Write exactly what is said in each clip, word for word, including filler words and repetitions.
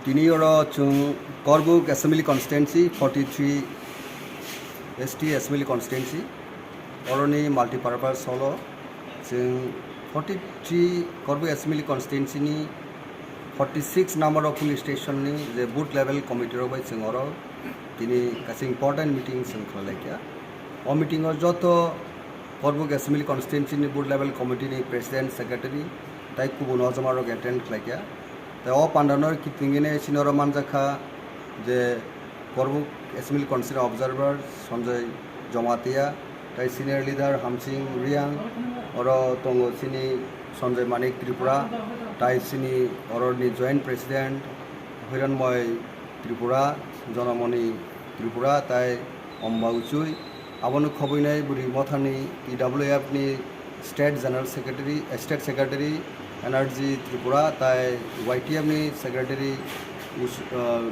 Tini oro chwng Korbuk Assembly Constituency, forty three S T Assembly Constituency, oroni multipurpose hall o chwng forty three Korbuk Assembly Constituency ni forty six number of polling station ni je booth level committee rok bai chwng oro tini kaisa important meeting chwng khlai laikha. O meeting o joto Korbuk Assembly Constituency ni Booth Level Committee ni President, Secretary tai kubun ojama rok attend khlai kha. Tai o panda no kitingene chini oro manjak kha je Korbuk Assembly Constituency Observer Sanjoy Jamatia, tai Senior Leader Hamsing Riang, oro tongo chini Sanjoy Manik Tripura, tai chini oro ni Joint President Hiranmoy Tripura, Jonamoni Tripura, tai Omba Uchui. Abono khobwinai bwrwi mothani T W F ni State General Secretary, eh, State Secretary Energy Tripura, tai Y T F ni Secretary Us-, uh,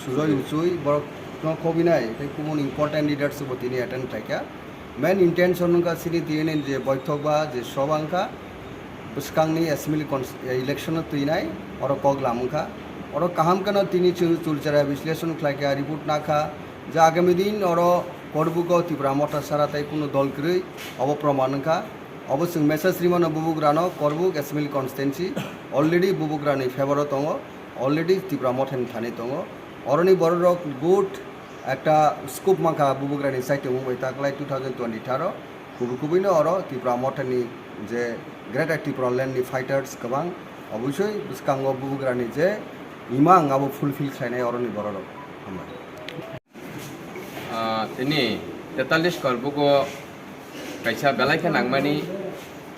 Sujoy Uchui, borokno khobwinai tei kubun important leaders bo tini attend khlaikha. Main intention wngkha chini tini je boithok ba je soba wngkha, bwskangni assembly cons-, election no twinai oro kok lam wngkha. Oro kaham kheno tini chwng chulchara bisleshon khlaikha, report nakha je agami din oro Korbugo Tipra Motha sara tai kunu dol kwrwi, obo proman wngkha. Obo chwng message rimano bubugrano Korbuk Assembly Constituency already bubugrani favor o tongo, already Tipra Mothani thani tongo. Oroni bororok good ekta scope mankha bubugrani saitung bai taklai two thousand twenty tharo. Kubui kubui no oro Tipra Mothani je Greater Tipra Land ni fighters kwbang, obviously bwskango bubugrani je imang abo fulfill khlainai oroni bororok. Hambai. Ah, tini tetalis Korbugo kaisa belai khe nangmani,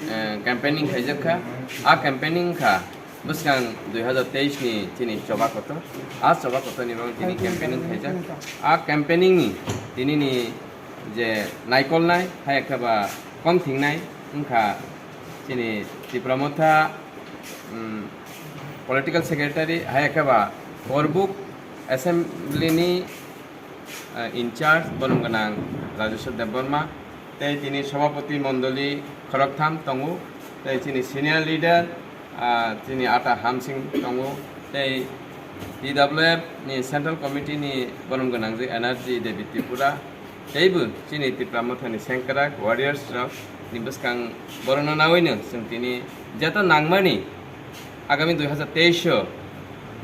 eh, campaigning khaijak kha. A campaigning kha bwskang dui hazar teis ni chini choba kotor. A choba kotor ni bagwi tini campaigning khaijak. A campaigning ni tini ni je naikolnai, hai khe ba kom thingnai wngkha chini Tipra Motha, um, political secretary, hai khe ba Korbuk assembly ni, uh, in charge borom gwnang Rajeshwar Debbarma, tei tini sobhapoti mondoli khoroktham tongo, tei chini senior leader, ah, chini ata Hamsing tongo, tei T W F ni Central Committee ni borom gwnang je Energy Devi Tripura, teibo chini Tipra Mothani sengkrak warriors rok ni bwskang borokno nawino chwng tini jeto nangmani agami dui hazar teis o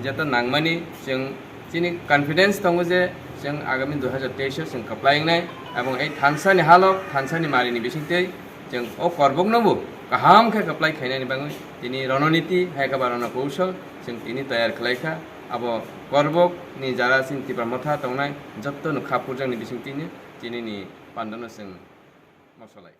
jeto nangmani chwng chini confidence tongo je chwng agami dui hazar teis o chwng kwplai wngnai, ebong ei thansa ni halok, thansa ni mari ni bisingtwi chwng o Korbuk no bo kaham khe kwplai khainani bagwi tini rononiti hai khe ba rono koushol chwng tini toyar khlai kha. Abo Korbuk ni jara chini Tipra Motha tongnai jotto no kha purjak ni bisingtwi no chini ni panda no chwng mosolai.